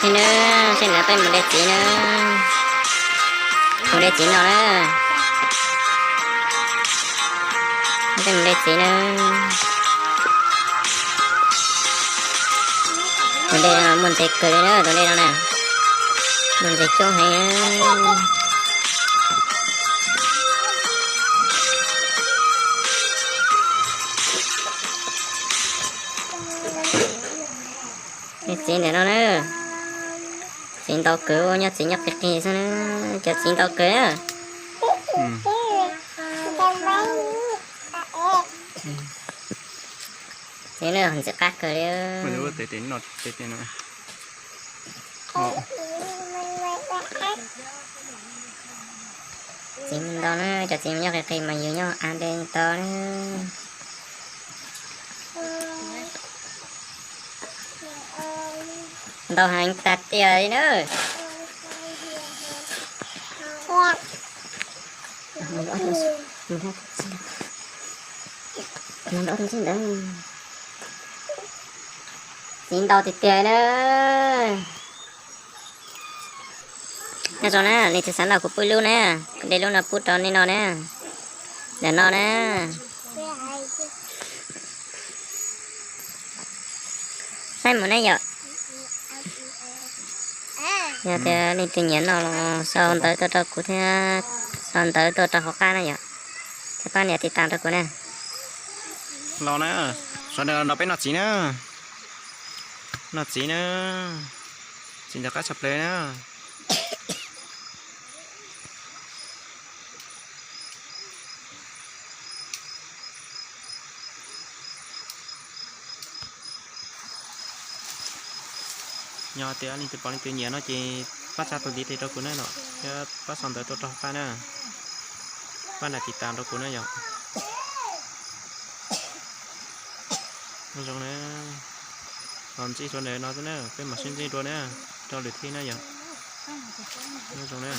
Ni na, seb lawv peb mus de txiv na. Mus de txiv no na. Peb mus de txiv na. Tus de no muaj ntses kawg li na, tus de no na. Muaj ntses coob heev. Txiv ntawm no na, txiv ntau kawg, nyob txiv nyob qis qis xwb na, cov txiv ntau kawg na. Txiv na ntxim qab kawg li. Txiv ntau na, cov txiv nyob qis qis mas yus nyob av nte tau na. Ntau heev tag tiag li na. Txiv ntau tiag tiag na. Nyob zoo na, leej twg xav noj kuv pub lub na, kuv de lub no pub rau nej noj na. Ntawm no na. Saib mus ne yom. Yog tias leej twg nyiam noj los sau ntawv tuaj rau kuv thiab, sau ntawv tuaj rau hauv qab na yom. Thiab pab nias tiv tas rau kuv na. Los na, sawv daws nrog peb noj txiv na. Noj txiv na. Txiv ntxim qab tshaj plaws na. Yog tias leej twg pom leej twg nyiam no ces pab tsa tus ntiv tes rau kuv na los thiab pab sau ntawv tuaj rau hauv qab na. Pab nias tiv tas rau kuv na yom. Nyob zoo na. Los ntsib sawv daws no xwb na, peb mam sib ntsib dua na, rau lwm thib na yom. Nyob zoo na.